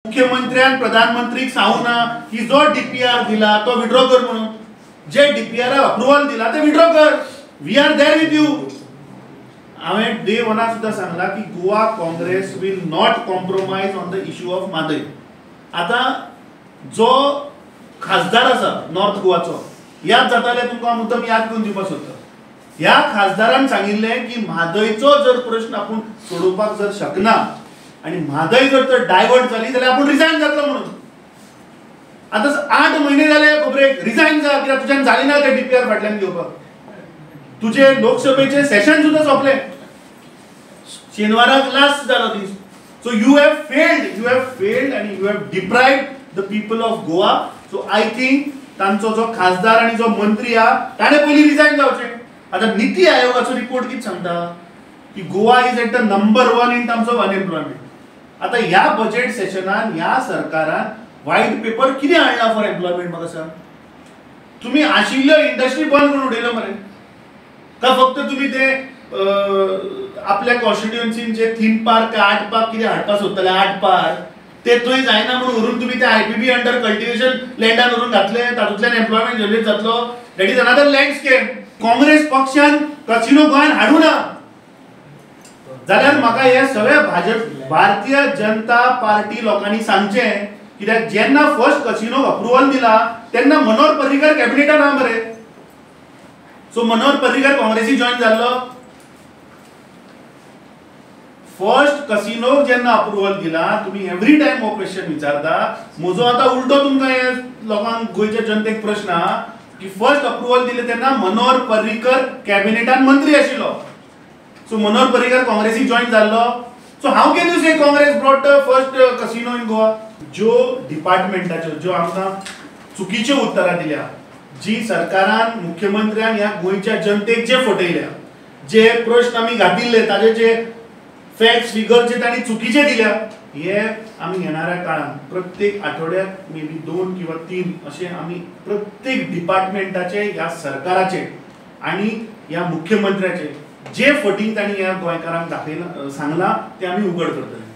मुख्यमंत्र्यान प्रधानमंत्रीक सांगूना की जो डीपीआर दिला तो विड्रॉ कर म्हणून, जे डीपीआर अप्रुव्हल दिला ते विड्रॉ कर, we are there with you. हांवें डे वना सुद्दां सांगला की Goa Congress will not compromise on the issue of Mhadei. आतां जो खासदार आसा नॉर्थ गोवाचो, याद जाताले तुमकां मुद्दम याद करून दिवपाक सोदता, ह्या खासदारान सांगिल्लें की म्हादयचो जर प्रश्न आपूण सोडोवपाक जर शकना आनी म्हादय जर तर डायवर्ट जाली जाल्यार आपूण रिजायन जातलो म्हणून. आतां 8 म्हयने जाले खबरेक, रिजायन जा, कित्याक तुज्यान जाली ना ते डीपीआर फाटल्यान घेवपाक. तुजे लोकसभेचे सेशन सुद्दां सोंपले, शेनवाराक लास्ट जालो दीस. So you have failed, you have failed आनी you have deprived the people of Goa. So I think तांचो जो खासदार आनी जो मंत्री आहा ताणें पयलीं रिजायन जावचें. आतां निती आयोगाचो रिपोर्ट कितें सांगता की Goa is at the number 1 in terms of unemployment. आतां ह्या बजेट सेशनान ह्या सरकारान व्हायट पेपर कितें हाडला फॉर एम्प्लॉयमेंट म्हाका सांग. तुमी आशिल्ल्यो इंडस्ट्री बंद करून उडयल्यो मरे, का फक्त तुमी ते आपल्या कॉन्स्टिट्युएन्सीन जे थीम पार्क आर्ट पार्क कितें हाडपाक सोदताले, आर्ट पार्क ते थंय जायना म्हणून व्हरून तुमी ते आयपीबी अंडर कल्टिवेशन लँडान व्हरून घातले, तातूंतल्यान एम्प्लॉयमेंट जनरेट जातलो. That is another land scam. Congress पक्षान कसिनो गोंयांत हाडूं ना जाल्यार म्हाका हे सगळे भाजप भारतीय जनता पार्टी लोकांनी सांगचें, कित्याक जेन्ना फर्स्ट कसिनो अप्रुवल दिला तेन्ना मनोहर पर्रीकर कॅबिनेटान आहा मरे. सो मनोहर पर्रीकर काँग्रेसी जॉयन जाल्लो. फर्स्ट कसिनो जेन्ना अप्रुवल दिला तुमी एवरी टायम हो क्वेश्चन विचारता. म्हजो आतां उल्टो तुमकां हे लोकांक गोंयच्या जनतेक प्रश्न आहा की फर्स्ट अप्रुवल दिले तेन्ना मनोहर पर्रीकर कॅबिनेटान मंत्री आशिल्लो. सो मनोहर पर्रीकर काँग्रेसी जॉयन जाल्लो. So how can you say Congress brought first casino in Goa? ज्यो डिपार्टमेंटाच्यो ज्यो आमकां चुकीच्यो उत्तरां दिल्या, जी सरकारान मुख्यमंत्र्यान ह्या गोंयच्या जनतेक जे फटयल्या, जे प्रश्न आमी घातिल्ले ताजे जे फॅक्ट्स फिगर जे तांणी चुकीचे दिल्या, हे आमी येणाऱ्या काळान प्रत्येक आठवड्याक मे बी 2 किंवा 3 अशे आमी प्रत्येक डिपार्टमेंटाचे ह्या सरकाराचे आनी ह्या मुख्यमंत्र्याचे जे फटींग तांणी ह्या गोंयकारांक दाखयलां सांगलां ते आमी उगड करतले.